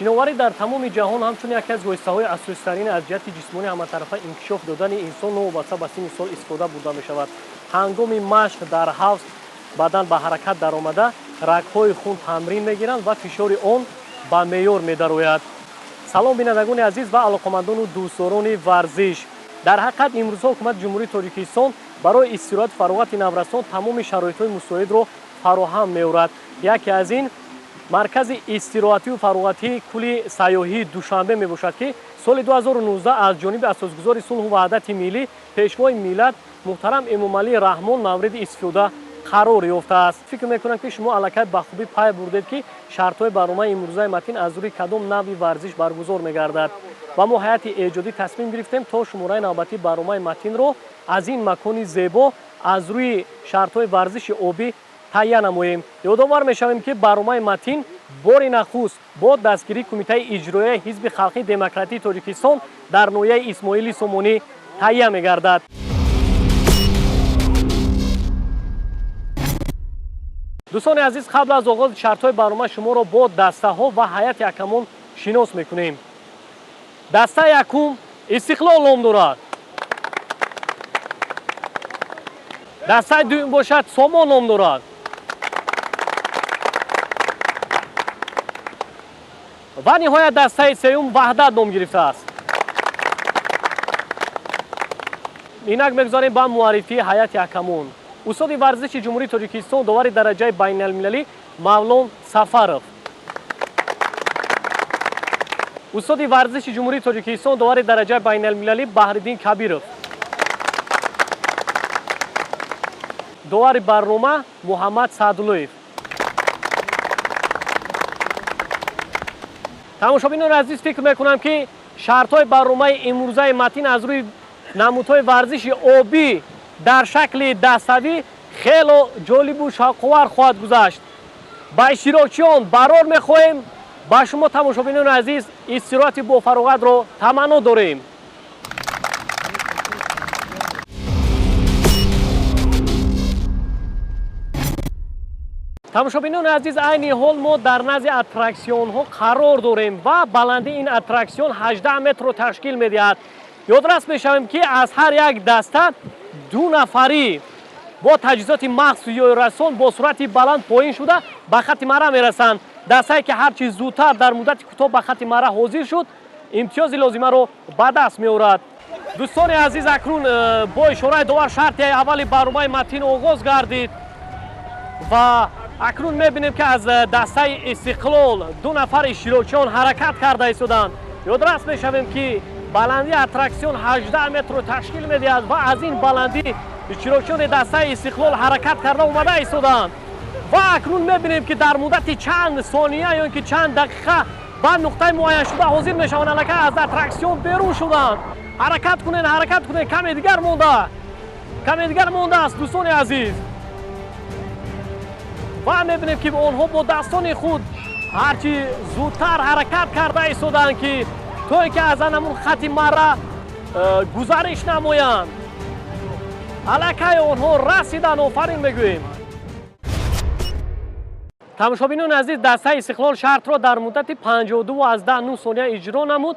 Шиноварӣ дар тамоми ҷаҳон ҳамчун яке аз воситаҳои асоситарин аз ҷиҳати ҷисмонӣ ҳаматарафа инкишоф додани инсон новобаста ба синни сол истифода бурда мешавад. Ҳангоми машқ дар ҳавз бадан ба ҳаракат даромада, рагҳои хун тамрин мегиранд ва фишори он ба меъёр медарояд. Салом бинандагони азиз ва алоқамандону дӯстдорони варзиш. Дар ҳақиқат имрӯзҳо ҳукумати Ҷумҳурии Тоҷикистон барои истироҳату фароғати наврасон тамоми шароитҳои мусоидро фароҳам меорад. Яке аз ин маркази истироҳатию фароғатии кӯли сайёҳии Душанбе мебошад, ки соли 2019 аз ҷониби асосгузори сулҳу ваҳдати миллӣ, пешвои миллат муҳтарам Эмомалӣ Раҳмон мавриди истифода қарор ёфтааст. Фикр мекунам, ки шумо аллакай ба хубӣ пай бурдед, ки шартҳои барномаи имрӯзаи Матин аз рӯи кадом навъи варзиш баргузор мегардад. Ва мо ҳайати эҷодӣ тасмим гирифтем, то шумораи навбатии барномаи Матинро аз ин макони зебо аз рӯи шартҳои варзиши обӣ таҳия намоем. Ёдовар мешавем, ки барномаи Матин бори нахуст бо дастгирии Кумитаи иҷроияи Ҳизби халқии демократии Тоҷикистон дар ноҳияи Исмоили Сомонӣ таҳия мегардад. Дӯстони азиз, қабл аз оғози шартҳои барнома шуморо бо дастаҳо ва ҳайати ҳакамон шинос мекунем. Дастаи якум Истиқлол ном дорад. Дастаи дуюм бошад Сомон ном дорад. Ва ниҳоят дастаи сеюм Ваҳдат ном гирифтааст. Инак мегузарем ба муаррифии ҳайати ҳакамон. Устоди варзиши Ҷумҳурии Тоҷикистон, довари дараҷаи байналмилалӣ Мавлон Сафаров. Устоди варзиши Ҷумҳурии Тоҷикистон, довари дараҷаи байналмилалӣ Баҳриддин Кабиров. Довари барнома Муҳаммад Саъдуллоев. Тамошобинони азиз, фикр мекунам, ки шартҳои барномаи имрӯзаи Матин аз рӯи намудҳои варзиши обӣ дар шакли даставӣ хело ҷолибу шавқовар хоҳад гузашт. Ба иштирокчиён барор мехоҳем, ба шумо тамошобинони азиз истироҳати бофароғатро таманно дорем. Тамошобинони азиз, айни ҳол мо дар назди аттраксионҳо қарор дорем ва баландии ин аттраксион 18 метрро ташкил медиҳад. Ёдрас мешавем, ки аз ҳар як даста ду нафарӣ бо таҷҳизоти махсус ёрасон бо суръати баланд поин шуда ба хатти мара мерасанд. Дастае, ки ҳарчи зудтар дар муддати кӯтоҳ ба хатти мара ҳозир шуд, имтиёзи лозимаро ба даст меорад. Дӯстони азиз, акнун бо ишораи довар шарти аввали барномаи Матин оғоз гардид ва акнун мебинем, ки аз дастаи Истиқлол ду нафар иштирокчиён ҳаракат карда истоданд. Ёдрас мешавем, ки баландии аттраксион 18 метрро ташкил медиҳад ва аз ин баландӣ иштирокчиёни дастаи Истиқлол ҳаракат карда омада истоданд. Ва акнун мебинем, ки дар муддати чанд сония ё ин ки чанд дақиқа ба нуқтаи муайяншуда ҳозир мешаванд. Аллакай аз аттраксион берун шуданд. Ҳаракат кунед, ҳаракат кунед, каме дигар монда, каме дигар мондааст, дӯстони азиз. Ва мебинем, ки онҳо бо дастони худ ҳарчи зудтар ҳаракат карда истоданд, ки то ин ки аз ҳамун хати мара гузариш намоянд. Аллакай онҳо расиданд, офарин мегӯем. Тамошобинони азиз, дастаи Истиқлол шартро дар муддати 52,9 сония иҷро намуд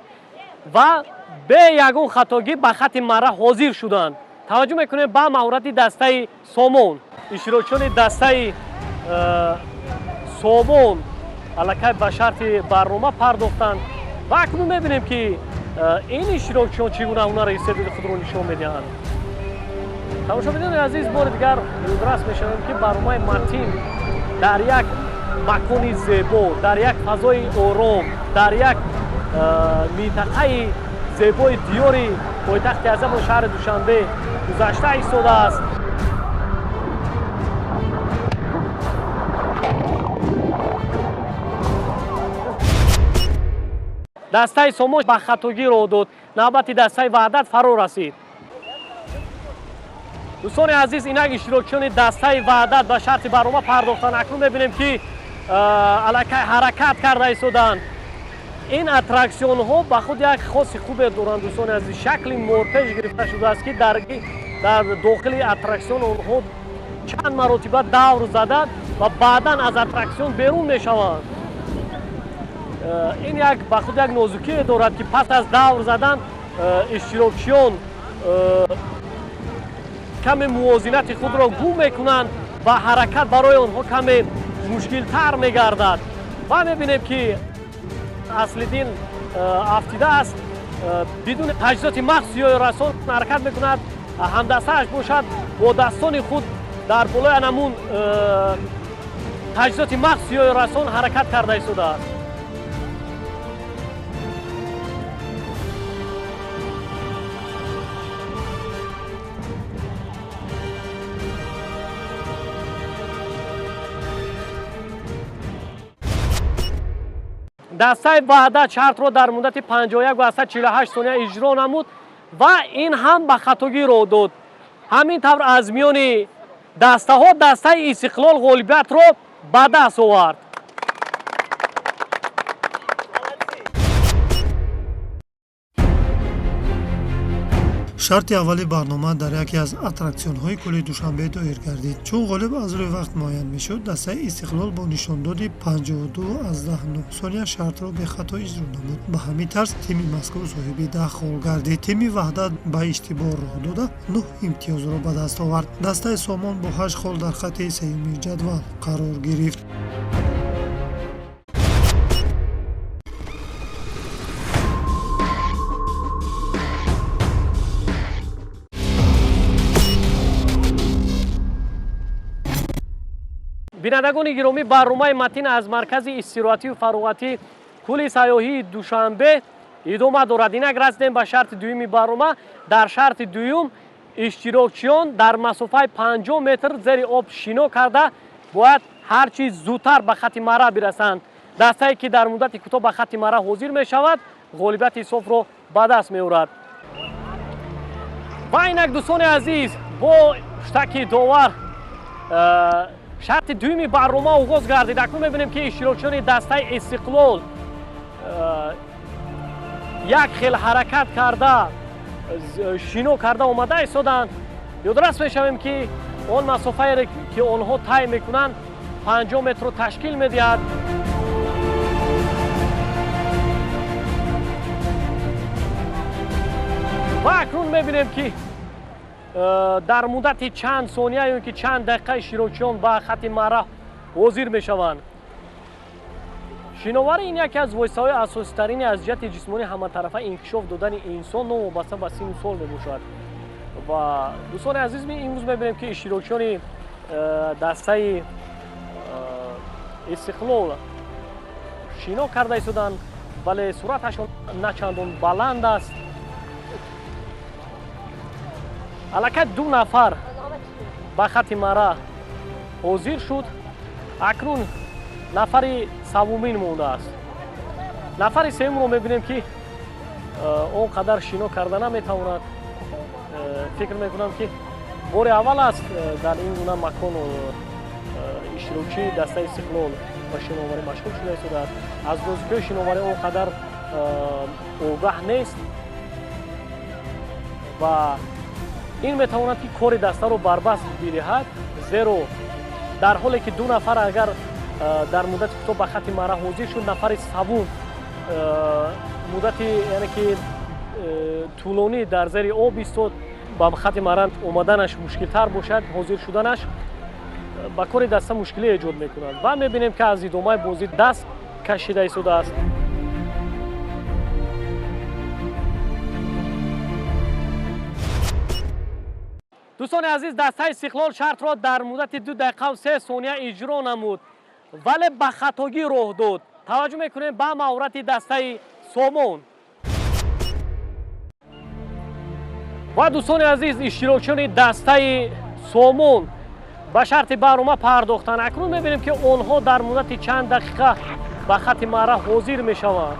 ва бе ягон хатогӣ ба хати мара ҳозир шуданд. Таваҷҷӯҳ мекунем ба маҳорати дастаи Сомон. Иштирокчиёни дастаи Сомон аллакай ба шарти барнома пардохтанд ва акнун мебинем, ки ин иштирокчиён чӣ гуна ҳунару истеъдоди худро нишон медиҳанд. Тамошобинони азиз, бори дигар ёдрас мешавем, ки барномаи Матин дар як макони зебо, дар як фазои ором, дар як минтақаи зебои диёри пойтахти азаму шаҳри Душанбе гузашта истодааст. Дастаи Сомон ба хатогӣ роҳ дод. Навбати дастаи Ваҳдат фаро расид. Дӯстони азиз, инак иштирокчиёни дастаи Ваҳдат ба шарти барнома пардохтанд. Акнун мебинем, ки аллакай ҳаракат карда истоданд. Ин аттраксионҳо ба худ як хоси хубе доранд, дӯстони азиз. Шакли морпеш гирифта шудааст, ки дар дохили аттраксион онҳо чанд маротиба давр зада ва баъдан аз аттраксион берун мешаванд. Ин як ба худ як нозукие дорад, ки пас аз давр задан иштирокчиён каме мувозинати худро гум мекунанд ва ҳаракат барои онҳо каме мушкилтар мегардад. Ва мебинем, ки Аслиддин афтидааст, бидуни таҷҳизоти махсус ёрасон ҳаракат мекунад. Ҳамдастааш бошад, бо дастони худ дар болои анамун таҷҳизоти махсус ёрасон ҳаракат карда истодааст. Дастаи Ваҳдат шартро дар муддати 51,48 сония иҷро намуд ва ин ҳам ба хатогӣ роҳ дод. Ҳамин тавр аз миёни дастаҳо дастаи Истиқлол ғолибиятро ба даст овард. Шарти аввали барнома дар яке аз аттраксионҳои кӯли Душанбе доир гардид. Чун ғолиб аз рӯи вақт муайян мешуд, дастаи Истиқлол бо нишондоди 52,9 сония шартро бехато иҷро намуд. Ба ҳамин тарз тими мазкур соҳиби 10 хол гардид. Тими Ваҳдат ба иштибоҳ роҳ дода 9 имтиёзро ба даст овард. Дастаи Сомон бо 8 хол дар хатти сеюми ҷадвал қарор гирифт. Бинандагони гиромӣ, барномаи Матин аз маркази истироҳатию фароғатӣ кӯли сайёҳии Душанбе идома дорад. Инак расидем ба шарти дуюми барнома. Дар шарти дуюм иштирокчиён дар масофаи 50 метр зери об шино карда бояд ҳарчи зудтар ба хатти мара бирасанд. Дастае, ки дар муддати кӯтоҳ ба хатти мара ҳозир мешавад, ғолибияти ҳисобро ба даст меорад. Ва инак, дӯстони азиз, бо штаки довар шарти дуюми барнома оғоз гардид. Акнун мебинем, ки иштирокчиёни дастаи Истиқлол як хел ҳаракат карда, шино карда омада истоданд. Ёдрас мешавем, ки он масофаере, ки онҳо тай мекунанд, 50 метрро ташкил медиҳад. Ва акнун мебинем, ки дар муддати чанд сония ё ки чанд дақиқа иштирокчиён ба хатти мара ҳозир мешаванд. Шиноварӣ ин яке аз воситаҳои асоситарини аз ҷиҳати ҷисмонӣ ҳаматарафа инкишоф додани инсон новобаста ба синну сол мебошад. Ва дӯстони азиз, имрӯз мебинем, ки иштирокчиёни дастаи Истиқлол шино карда истоданд, вале суръаташон на чандон баланд аст. Аллакай 2 нафар ба хатти мара ҳозир шуд. Акнун нафари севумин мондааст. Нафари сеюмро мебинем, ки он қадар шино карда наметавонад. Фикр мекунам, ки бори аввал аст дар ин гуна макон иштирокчии дастаи Истиқлол ба шиноварӣ машғул шуда истодааст. Аз нозукиҳои шиноварӣ он қадар огаҳ нест ва ин метавонад, ки кори дастаро барбаст бидиҳад, зеро дар ҳоле ки 2 нафар агар дар муддати кӯтоҳ ба хатти мара ҳозир шуд, нафари севум муддати, яъне ки тӯлонӣ дар зери об истод, ба хатти мара омаданаш мушкилтар бошад, ҳозир шуданаш ба кори даста мушкилӣ эҷод мекунад. Ва мебинем, ки аз идомаи бозӣ даст кашида истодааст. Дӯстони азиз, дастаи Истиқлол шартро дар муддати 2 дақиқаву 3 сония иҷро намуд, вале ба хатогӣ роҳ дод. Таваҷҷӯҳ мекунем ба маҳорати дастаи Сомон. Ва дӯстони азиз, иштирокчиёни дастаи Сомон ба шарти барнома пардохтанд. Акнун мебинем, ки онҳо дар муддати чанд дақиқа ба хатти мара ҳозир мешаванд.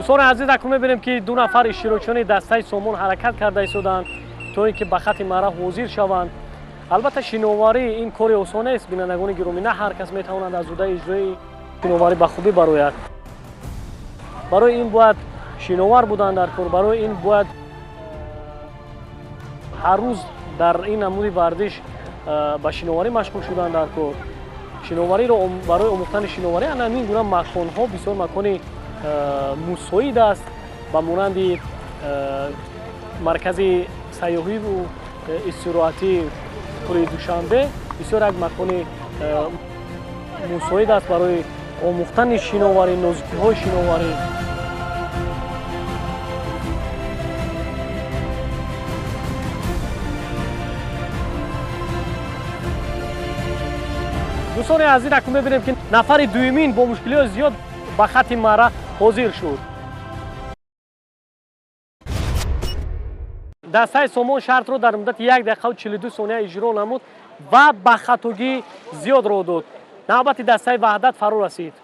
Дӯстони азиз, акнун мебинем, ки ду нафар иштирокчиёни дастаи Сомон ҳаракат карда истоданд, то ин ки ба хати мара ҳозир шаванд. Албатта, шиноварӣ ин кори осон нест, бинандагони гиромӣ. На ҳар кас метавонад аз уҳдаи иҷрои шиноварӣ ба хубӣ барояд. Барои ин бояд шиновар будан дар кор, барои ин бояд ҳар рӯз дар ин намуди варзиш ба шиноварӣ машғул шудан дар кор. Шиновариро, барои омӯхтани шиноварӣ ана ҳамин гуна маконҳо бисёр макони мусоид аст, ба монанди маркази сайёҳиву истироҳатии кӯли Душанбе бисёр як макони мусоид аст барои омӯхтани шиноварӣ, нозукиҳои шиноварӣ. Дӯстони азиз, акнун мебинем, ки нафари дуюмин бо мушкилиҳои зиёд ба хати мара ҳозир шуд. Дастаи Сомон шартро дар муддати 1 дақиқаву 42 сония иҷро намуд ва ба хатогӣ зиёд роҳ дод. Навбати дастаи Ваҳдат фаро расид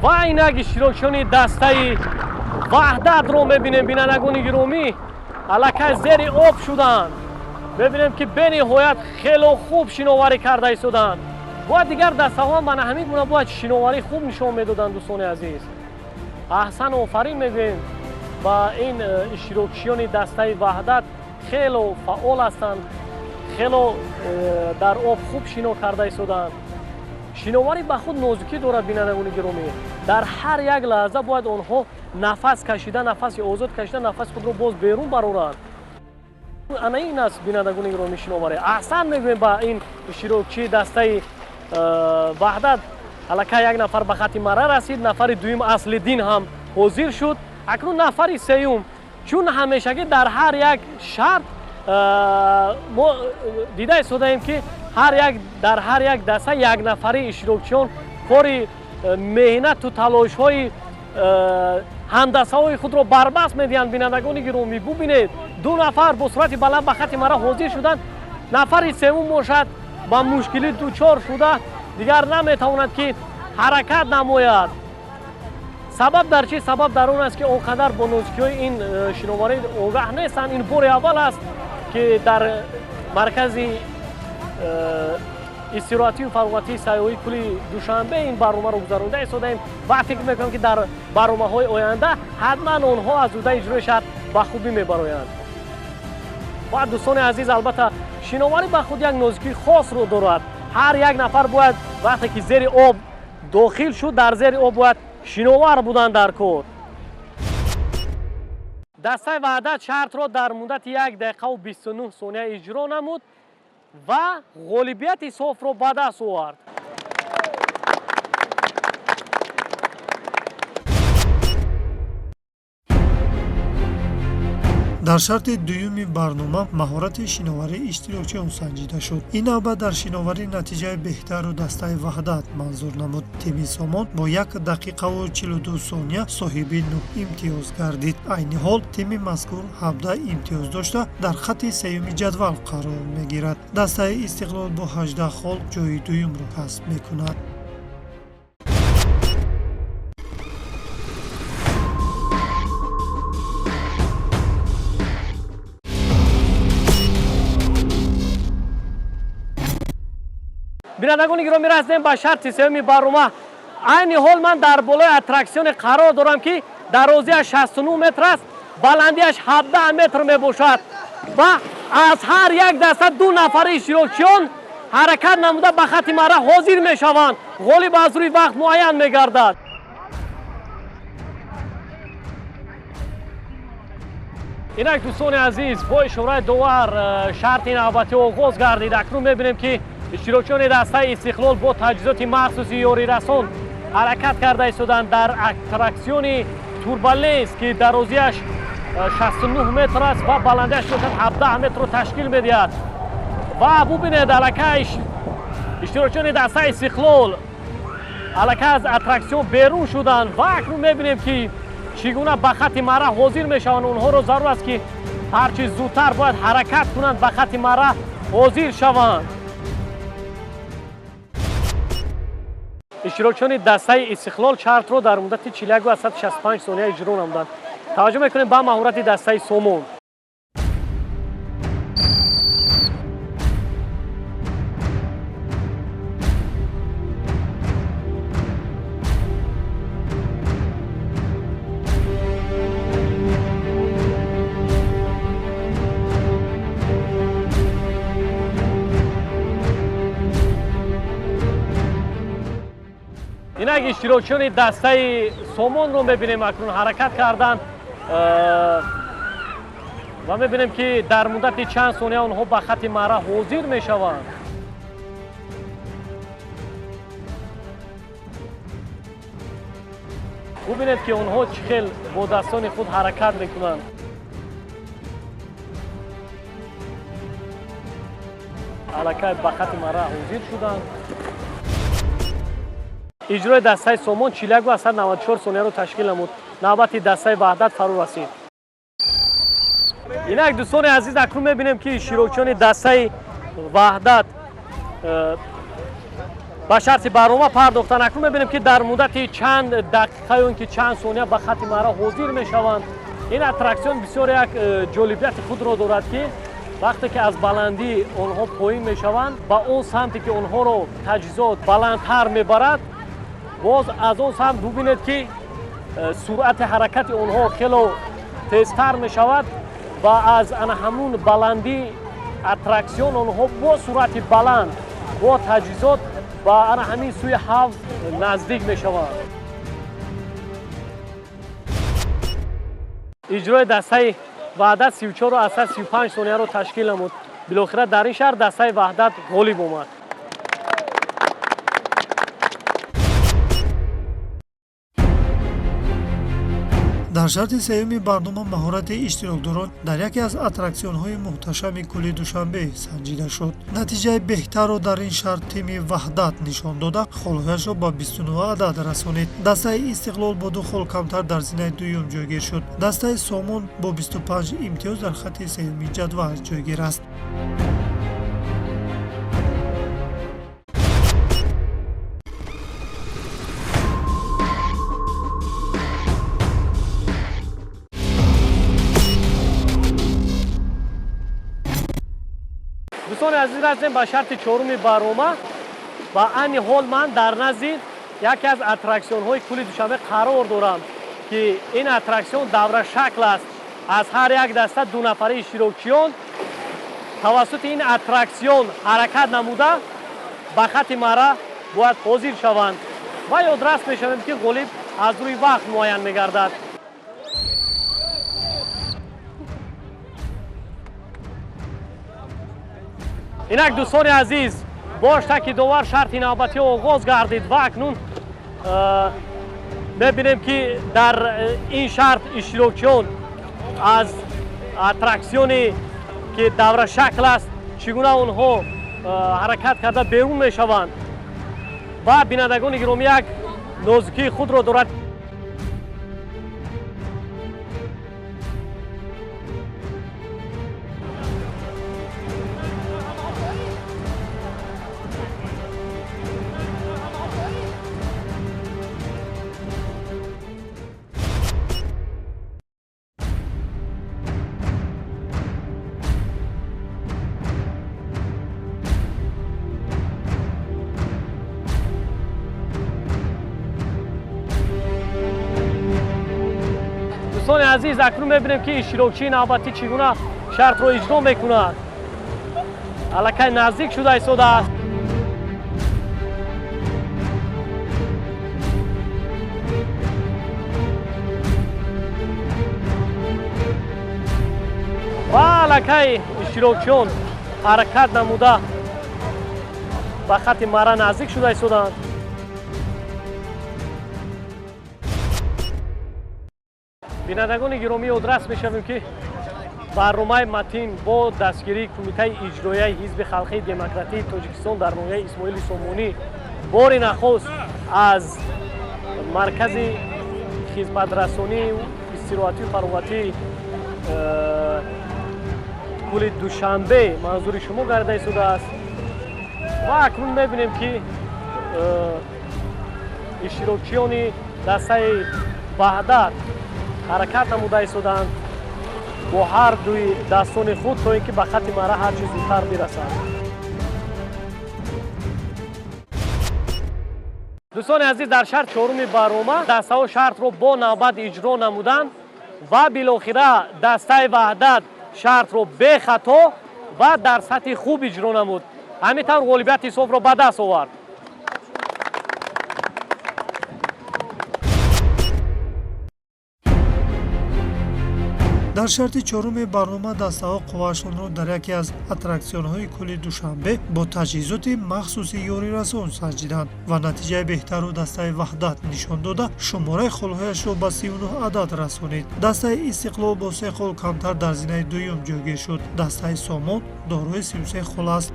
ва инак иштирокчиёни дастаи Ваҳдатро мебинем, бинандагони гиромӣ, аллакай зери об шуданд. Мебинем, ки бениҳоят хело хуб шиноварӣ карда истоданд. Бояд дигар дастаҳо ҳам ана ҳамин гуна бояд шиноварӣ хуб нишон медоданд. Дӯстони азиз, аҳсан, офарин мегӯем ба ин иштирокчиёни дастаи Ваҳдат. Хело фаъол ҳастанд, хело дар об хуб шино карда истоданд. Шиноварӣ ба худ нозукӣ дорад, бинандагони гиромӣ. Дар ҳар як лаҳза бояд онҳо нафас кашида, нафаси озод кашида, нафаси худро боз берун бароранд. Ана ин аст, бинандагони гиромӣ, шиноварӣ. Аҳсан мегӯем ба ин иштирокчии дастаи Ваҳдат. Аллакай як нафар ба хати мара расид, нафари дуюм Аслиддин ҳам ҳозир шуд. Акнун нафари сеюм. Чун ҳамешагӣ дар ҳар як шарт мо дида истодаем, ки ҳар як дар ҳар як даста як нафари иштирокчиён кори меҳнату талошҳои ҳамдастаҳои худро барбаст медиҳанд. Бинандагони гиромӣ, бубинед, ду нафар бо суръати баланд ба хати мара ҳозир шуданд. Нафари сеюм бошад, ба мушкилӣ дучор шуда, дигар наметавонад, ки ҳаракат намояд. Сабаб дар чӣ? Сабаб дар он аст, ки он қадар бо нозукиҳои ин шиноварӣ огаҳ нестанд. Ин бори аввал аст, ки дар маркази истироҳатию фароғатии сайёҳии кӯли Душанбе ин барномаро гузаронида истодаем ва фикр мекунам, ки дар барномаҳои оянда ҳатман онҳо аз уҳдаи иҷрои шарт ба хубӣ мебароянд. Ва дӯстони азиз, албатта, шиноварӣ ба худ як нозукии хосро дорад. Ҳар як нафар бояд, вақте ки зери об дохил шуд, дар зери об бояд шиновар будан дар кор. Дастаи Ваҳдат шартро дар муддати 1 дақиқаву 29 сония иҷро намуд ва ғолибияти софро ба даст овард. Дар шарти дуюми барнома маҳорати шиноварии иштирокчиён санҷида шуд. Ин навбат дар шиноварӣ натиҷаи беҳтару дастаи Ваҳдат манзур намуд. Тими Сомон бо 1 дақиқаву 42 сония соҳиби нӯҳ имтиёз гардид. Айни ҳол тими мазкур 17 имтиёз дошта, дар хатти сеюми ҷадвал қарор мегирад. Дастаи Истиқлол бо 18 хол ҷои дуюмро касб мекунад. Бинандагони гиромӣ, расидем ба шарти сеюми барнома. Айни ҳол ман дар болои аттраксионе қарор дорам, ки дарозиаш 69 метр аст, баландиаш 17 метр мебошад ва аз ҳар як даста ду нафари иштирокчиён ҳаракат намуда, ба хати мара ҳозир мешаванд. Ғолиб аз рӯи вақт муайян мегардад. Инак, дӯстони азиз, бо ишораи довар шарти навбатӣ оғоз гардид. Акнун мебинем, ки иштирокчиёни дастаи Истиқлол бо таҷҳизоти махсуси ёрирасон ҳаракат карда истоданд дар аттраксиони турбуленс, ки дарозиаш 69 метр аст ва баландиаш бошад 17 метрро ташкил медиҳад. Ва бубинед, аллакай иштирокчиёни дастаи Истиқлол аллакай аз аттраксион берун шуданд ва акнун мебинем, ки чӣ гуна ба хати мара ҳозир мешаванд. Онҳоро зарур аст, ки ҳарчи зудтар бояд ҳаракат кунанд, ба хати мара ҳозир шаванд. Иштирокчиёни дастаи Истиқлол шартро дар муддати 41,65 сония иҷро намуданд. Таваҷҷӯҳ мекунем ба маҳорати дастаи Сомон. Инак иштирокчиёни дастаи Сомонро мебинем акнун ҳаракат карданд ва мебинем ки дар муддати чанд сония онҳо ба хати маъра ҳозир мешаванд. Бубинед ки онҳо чӣ хел бо дастони худ ҳаракат мекунанд. Аллакай ба хати маъра ҳозир шуданд. Иҷрои дастаи Сомон 41,94 сонияро ташкил намуд. Навбати дастаи Ваҳдат фаро расид. Инак дӯстони азиз, акнун мебинем ки иштирокчиёни дастаи Ваҳдат ба шарти барнома пардохтанд. Акнун мебинем ки дар муддати чанд дақиқа ё ин ки чанд сония ба хати маъра ҳозир мешаванд. Ин аттраксион бисёр як ҷолибияти худро дорад ки вақте ки аз баландӣ онҳо поин мешаванд, ба он самте ки онҳоро таҷҳизот баландтар мебарад, боз аз он самт бубинед ки суръати ҳаракати онҳо хело тезтар мешавад ва аз ана ҳамун баландии аттраксион онҳо бо суръати баланд бо таҷҳизот ба ана ҳамин сӯи ҳавз наздик мешаванд. Иҷрои дастаи Ваҳдат 34,35 сонияро ташкил намуд. Билохира дар ин шаҳр дастаи Ваҳдат ғолиб омад. Дар шарти сеюми барнома маҳорати иштирокдорон дар яке аз аттраксионҳои муҳташами кӯли Душанбе санҷида шуд. Натиҷаи беҳтарро дар ин шарт тими Ваҳдат нишон дода, холҳояшро ба 29 адад расонид. Дастаи Истиқлол бо 2 хол камтар дар зинаи дуюм ҷойгир шуд. Дастаи Сомон бо 25 имтиёз дар хати сеюми ҷадвал ҷойгир аст. Дӯстони азиз, расидем ба шарти чоруми барнома ва айни ҳол ман дар назди яке аз аттраксионҳои кӯли Душанбе қарор дорам ки ин аттраксион даврашакл аст. Аз ҳар як даста ду нафари иштирокчиён тавассути ин аттраксион ҳаракат намуда ба хати маъра бояд ҳозир шаванд ва ёдрас мешавем ки ғолиб аз рӯи вақт муайян мегардад. Инак дӯстони азиз, бо штаки довар шарти навбатӣ оғоз гардид ва акнун мебинем ки дар ин шарт иштирокчиён аз аттраксионе ки даврашакл аст чӣ гуна онҳо ҳаракат карда берун мешаванд ва бинандагони гиромӣ як нозукии худро дорад. Дӯстони азиз, акнун мебинем ки иштирокчии навбатӣ чӣ гуна шартро иҷро мекунад. Аллакай наздик шуда истодааст. Ва аллакай иштирокчиён ҳаракат намуда ба хати маъра наздик шуда истодаанд. Бинандагони гиромӣ, ёдрас мешавем ки барномаи Матин бо дастгирии Кумитаи иҷроияи Ҳизби халқии демократии Тоҷикистон дар ноҳияи Исмоили Сомонӣ бори нахуст аз маркази хизматрасонии истироҳатию фароғатии кӯли Душанбе манзури шумо гарда истодааст ва акнун мебинем ки Иштирокчиёни дастаи Ваҳдат ҳаракат намуда истоданд бо ҳар дуи дастони худ, то ин ки ба хатти мара ҳарчи зудтар бирасанд. Дӯстони азиз, дар шарт чоруми барнома дастаҳо шартро бо навбат иҷро намуданд ва билохира дастаи Ваҳдат шартро бехато ва дар сатҳи хуб иҷро намуд. Ҳамин тавр ғолибияти ҳисобро ба даст овард. Дар шарти чоруми барнома дастаҳо қувваашонро дар яке аз аттраксионҳои кӯли Душанбе бо таҷҳизоти махсуси ёрирасон санҷиданд ва натиҷаи беҳтарро дастаи Ваҳдат нишон дода, шумораи холҳояшро ба 39 адад расонид. Дастаи Истиқлол бо 3 хол камтар дар зинаи дуюм ҷойгир шуд. Дастаи Сомон дорои 33 хол аст.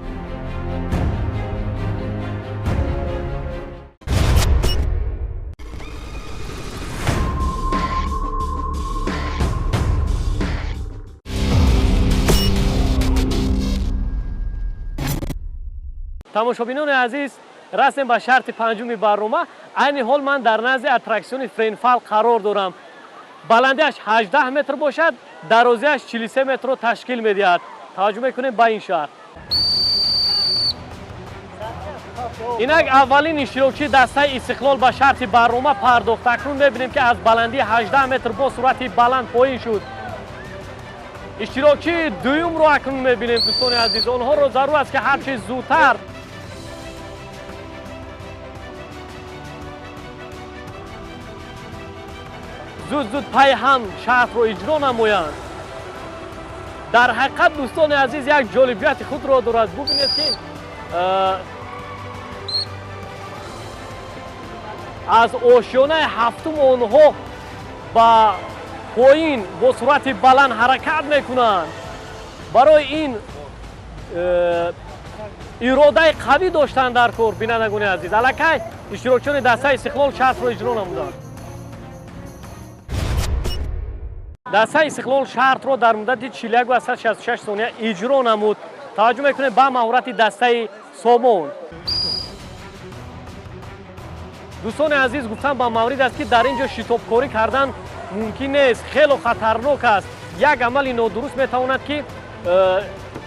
Тамошобинони азиз, расем ба шарти панҷуми барнома. Айни ҳол ман дар назди аттраксиони Френфал қарор дорам. Баландиаш 18 метр бошад, дарозиаш 43 метрро ташкил медиҳад. Таваҷҷӯҳ мекунем ба ин шарт. Инак аввалин иштирокчии дастаи Истиқлол ба шарти барнома пардохт. Акнун мебинем, ки аз баландии 18 метр бо суръати баланд поин шуд. Иштирокчии дуюмро акнун мебинем, дӯстони азиз. Онҳоро зарур аст, ки ҳарчи зудтар зуд-зуд пай ҳам шартро иҷро намоянд. Дар ҳақиқат, дӯстони азиз, як ҷолибияти худро дорад. Бубинед, ки аз ошёнаи ҳафтум онҳо ба поин бо суръати баланд ҳаракат мекунанд. Барои ин иродаи қавӣ доштанд дар кор, бинандагони азиз. Аллакай иштирокчиёни дастаи Истиқлол шартро иҷро намуданд. Дастаи Истиқлол шартро дар муддати 41,66 сония иҷро намуд. Таваҷҷӯҳ мекунем ба маҳорати дастаи Сомон. Дӯстони азиз, гуфтан ба маврид аст, ки дар ин ҷо шитобкорӣ кардан мумкин нест, хело хатарнок аст. Як амали нодуруст метавонад, ки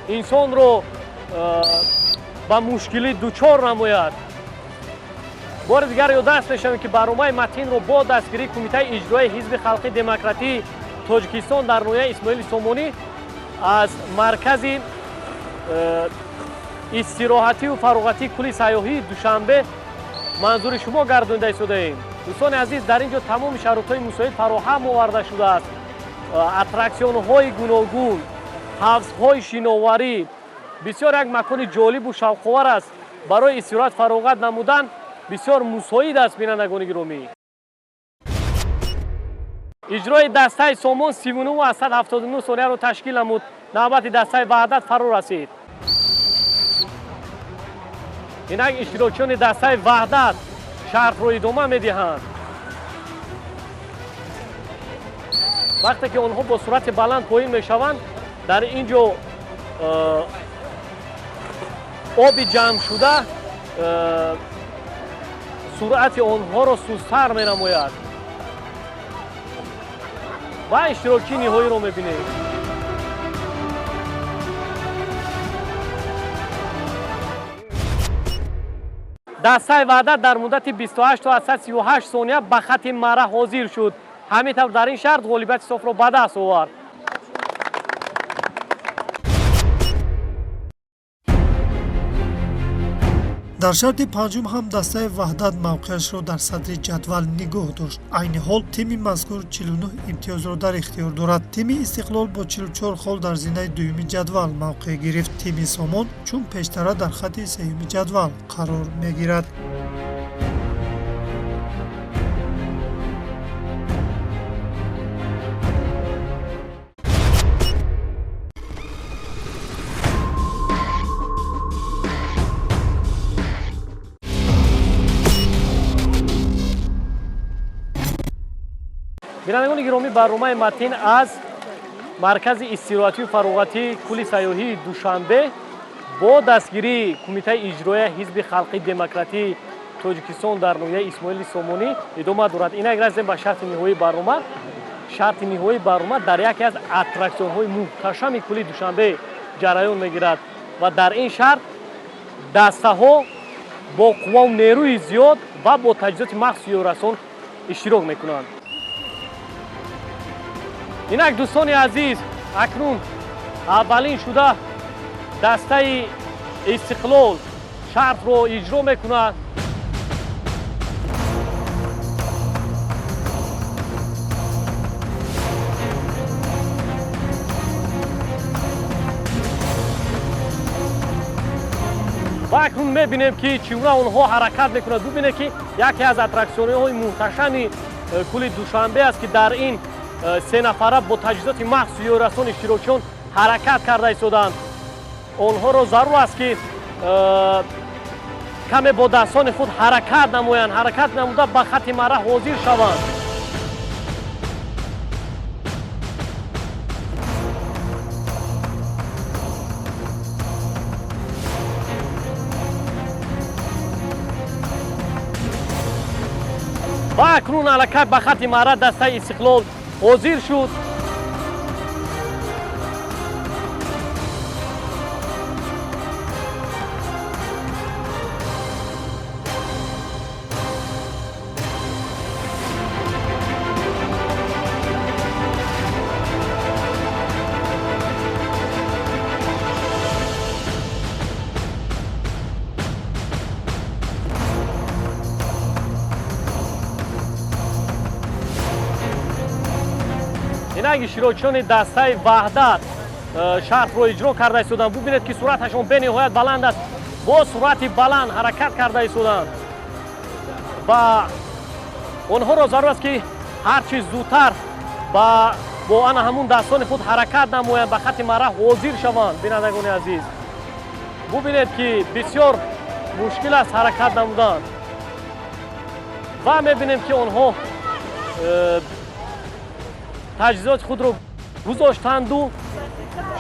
инсонро ба мушкилӣ дучор намояд. Бори дигар ёддаст мешавем, ки барномаи Матинро бо дастгирии Кумитаи иҷроияи Ҳизби халқи демократии Тоҷикистон дар ноҳияи Исмоили Сомонӣ аз маркази истироҳатию фароғатии кӯли сайёҳии Душанбе манзури шумо гардонида истодаем. Дӯстони азиз, дар ин ҷо тамоми шароитҳои мусоид фароҳам оварда шудааст. Аттраксионҳои гуногун, ҳавзҳои шиноварӣ, бисёр як макони ҷолибу шавқовар аст. Барои истироҳат фароғат намудан бисёр мусоид аст, бинандагони гиромӣ. Иҷрои дастаи Сомон 39,79 сонияро ташкил намуд. Навбати дастаи Ваҳдат фаро расид. Инак иштирокчиёни дастаи Ваҳдат шартро идома медиҳанд. Вақте ки онҳо бо суръати баланд поин мешаванд, дар ин ҷо оби ҷамъшуда суръати онҳоро сусттар менамояд. Ва иштирокчии ниҳоиро мебинем. Дастаи Ваҳдат дар муддати 28,38 сония ба хатти мара ҳозир шуд. Ҳамин тавр дар ин шарт ғолибияти софро ба даст овард. Дар шарти панҷум ҳам дастаи Ваҳдат мавқеашро дар садри ҷадвал нигоҳ дошт. Айни ҳол тими мазкур 49 имтиёзро дар ихтиёр дорад. Тими Истиқлол бо 44 хол дар зинаи дуюми ҷадвал мавқеъ гирифт. Тими Сомон чун пештара дар хатти сеюми ҷадвал қарор мегирад. Бинандагони гиромӣ, барномаи Матин аз маркази истироҳатию фароғатии кӯли сайёҳии Душанбе бо дастгирии Кумитаи иҷроияи Ҳизби халқи демократии Тоҷикистон дар ноҳияи Исмоили Сомонӣ идома дорад. Инак расидем ба шарти ниҳоии барнома. Шарти ниҳоии барнома дар яке аз аттраксионҳои муҳташами кӯли Душанбе ҷараён мегирад ва дар ин шарт дастаҳо бо қуввау нерӯи зиёд ва бо таҷҳизоти махсуси ёрасон иштирок мекунанд. Инак, дӯстони азиз, акнун аввалин шуда дастаи Истиқлол шартро иҷро мекунад. Ва акнун мебинем, ки чӣ гуна онҳо ҳаракат мекунад. Бубинед, ки яке аз аттраксионҳои муҳташами кӯли Душанбе аст, ки дар ин се нафара бо таҷҳизоти махсуси ёрасон иштирокчиён ҳаракат карда истодаанд. Онҳоро зарур аст, ки каме бо дастони худ ҳаракат намоянд, ҳаракат намуда ба хатти марра ҳозир шаванд. Ва акнун аллакай ба хатти марра дастаи Истиқлол ҳозир шуд. Инак иштирокчиёни дастаи Ваҳдат шартро иҷро карда истоданд. Бубинед, ки суръаташон бениҳоят баланд аст, бо суръати баланд ҳаракат карда истоданд ва онҳоро зарур аст, ки ҳарчи зудтар бо ана ҳамун дастони худ ҳаракат намоянд, ба хатти марра ҳозир шаванд. Бинандагони азиз, бубинед, ки бисёр мушкил аст ҳаракат намудан ва мебинем, ки онҳо таҷҳизоти худро гузоштанду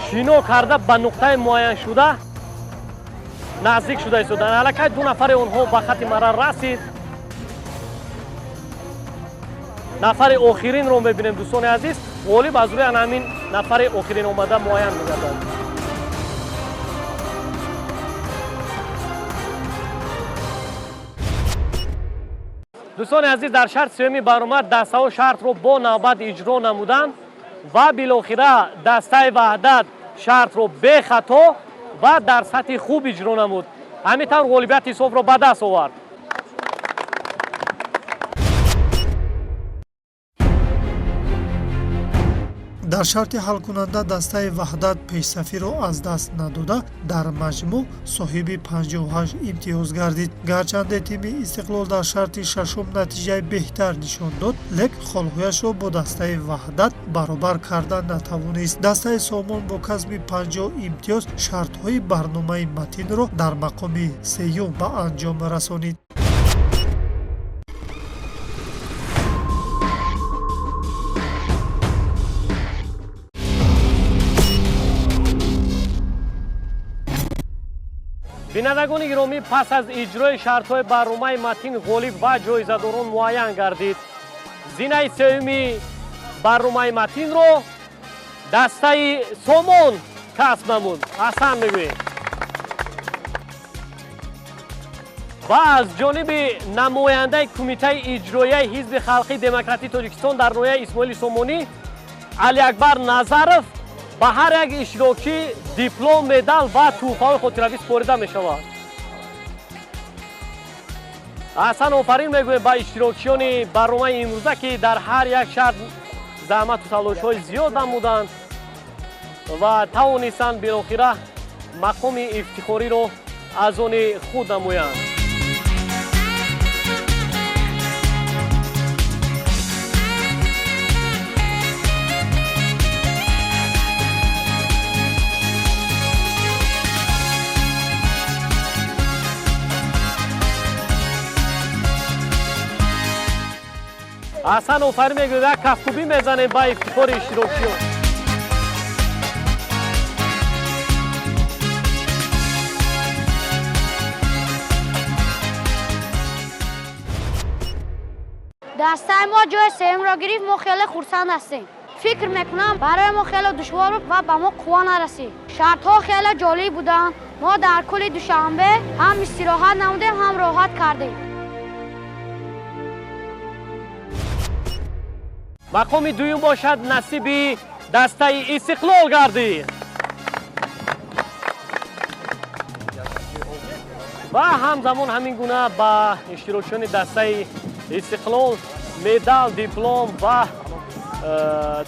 шино карда ба нуқтаи муайяншуда наздик шуда истоданд. Аллакай ду нафари онҳо ба хатти марра расид. Нафари охиринро мебинем, дӯстони азиз. Ғолиб аз рӯи ана ҳамин нафари охирин омада муайян мегардад. Дӯстони азиз, дар шарти сеюми барнома дастаҳо шартро бо навбат иҷро намуданд ва билохира дастаи Ваҳдат шартро бехато ва дар сатҳи хуб иҷро намуд. Ҳамин тавр ғолибияти ҳисобро ба даст овард. Дар шарти ҳалкунанда дастаи Ваҳдат пешсафиро аз даст надода, дар маҷмӯъ соҳиби 58 имтиёз гардид. Гарчанде тими Истиқлол дар шарти шашум натиҷаи беҳтар нишон дод, лек холҳояшро бо дастаи Ваҳдат баробар карда натавонист. Дастаи Сомон бо касби 50 имтиёз шартҳои барномаи матинро дар мақоми сеюм ба анҷом расонид. Бинандагони гиромӣ, пас аз иҷрои шартҳои барномаи матин ғолиб ва ҷоизадорон муайян гардид. Зинаи сеюми барномаи матинро дастаи Сомон касб намуд. Аҳсан мегӯем. Ва аз ҷониби намояндаи Кумитаи иҷроияи Ҳизби халқии демократии Тоҷикистон дар ноҳияи Исмоили Сомонӣ Алиакбар Назаров ба ҳар як иштирокчӣ диплом, медал ва тӯҳфаҳои хотиравӣ супорида мешавад. Аҳсан, офарин мегӯем ба иштирокчиёни барномаи имрӯза, ки дар ҳар як шарт заҳмату талошҳои зиёд намуданд ва тавонистанд билохира мақоми ифтихориро аз они худ намоянд. Аҳсан, офарин мегӯем, як кафкӯбӣ мезанем ба ифтихори иштирокчиён. Дастаи мо ҷои сеюмро гирифт, мо хеле хурсанд ҳастем. Фикр мекунам барои мо хеле душвор буд ва ба мо қувва нарасид. Шартҳо хеле ҷолиб буданд. Мо дар кӯли Душанбе ҳам истироҳат намудем, ҳам роҳат кардем. Мақоми дуюм бошад насиби дастаи Истиқлол гардид. Ва ҳамзамон ҳамин гуна ба иштирокчиёни дастаи Истиқлол медал, диплом ва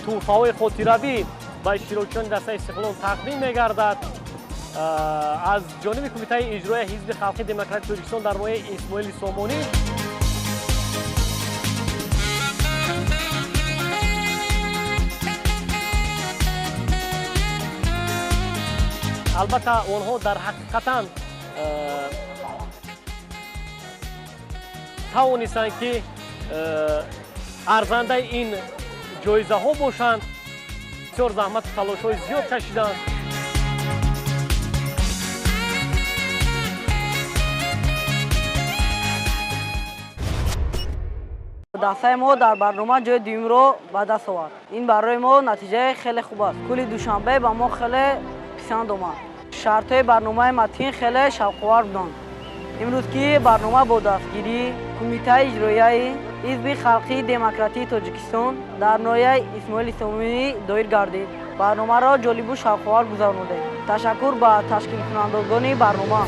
тӯҳфаҳои хотиравӣ ба иштирокчиёни дастаи Истиқлол тақдим мегардад. Аз ҷониби Кумитаи иҷроияи Ҳизби Халқи Демократии Тоҷикистон дар ноҳияи Исмоили Сомонӣ. Албатта, онҳо дар ҳақиқатан тавонистанд, ки арзандаи ин ҷоизаҳо бошанд. Бисёр заҳмату талошҳои зиёд кашиданд. Дастаи мо дар барнома ҷои дуюмро ба даст овард. Ин барои мо натиҷаи хеле хуб аст. Кӯли Душанбе ба мо хеле писанд омад. Шартҳои барномаи Матин хеле шавқовар буданд. Имрӯз ки барнома бо дастгирии Кумитаи иҷроияи Ҳизби Халқии Демократии Тоҷикистон дар ноҳияи Исмоили Сомонӣ доир гардид, барномаро ҷолибу шавқовар гузаронидем. Ташаккур ба ташкилкунандагони барнома.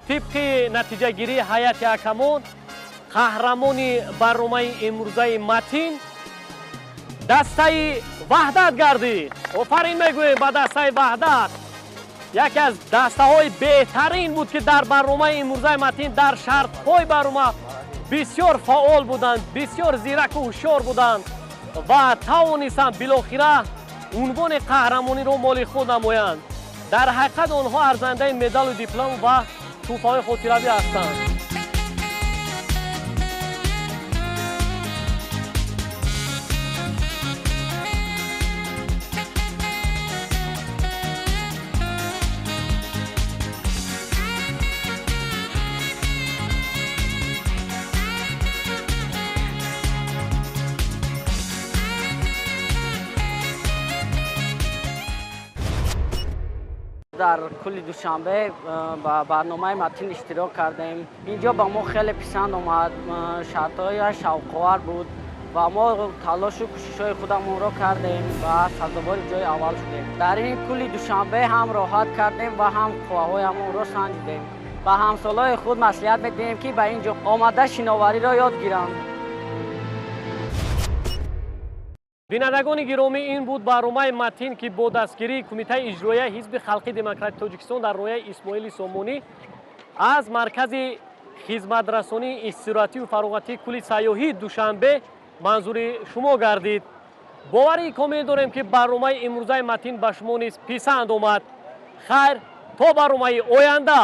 Тибқи натиҷагирии ҳайати ҳакамон, қаҳрамони барномаи имрӯзаи Матин дастаи Ваҳдат гардид. Офарин мегӯем ба дастаи Ваҳдат. Яке аз дастаҳои беҳтарин буд, ки дар барномаи имрӯзаи Матин дар шартҳои барнома бисёр фаъол буданд, бисёр зираку ҳушёр буданд ва тавонистанд билохира унвони қаҳрамониро моли худ намоянд. Дар ҳақиқат онҳо арзандаи медалу диплом ва тӯҳфаҳои хотиравӣ ҳастанд. Дар кӯли Душанбе ба барномаи Матин иштирок кардем. Инҷо ба мо хеле писанд омад, шартҳояш шавқовар буд ва мо талошу кӯшишҳои худамонро кардем ва сазовори ҷои аввал шудем. Дар ин кӯли Душанбе ҳам роҳат кардем ва ҳам қувваҳоямонро санҷидем. Ба ҳамсолаҳои худ маслиҳат медиҳем, ки ба ин ҷо омада шиновариро ёд гиранд. Бинандагони гиромӣ, ин буд барномаи Матин, ки бо дастгирии Кумитаи иҷроияи Ҳизби Халқи Демократии Тоҷикистон дар ноҳияи Исмоили Сомонӣ аз маркази хизматрасонии истироҳатию фароғатии кӯли сайёҳии Душанбе манзури шумо гардид. Боварии комил дорем, ки барномаи имрӯзаи Матин ба шумо низ писанд омад. Хайр, то барномаи оянда.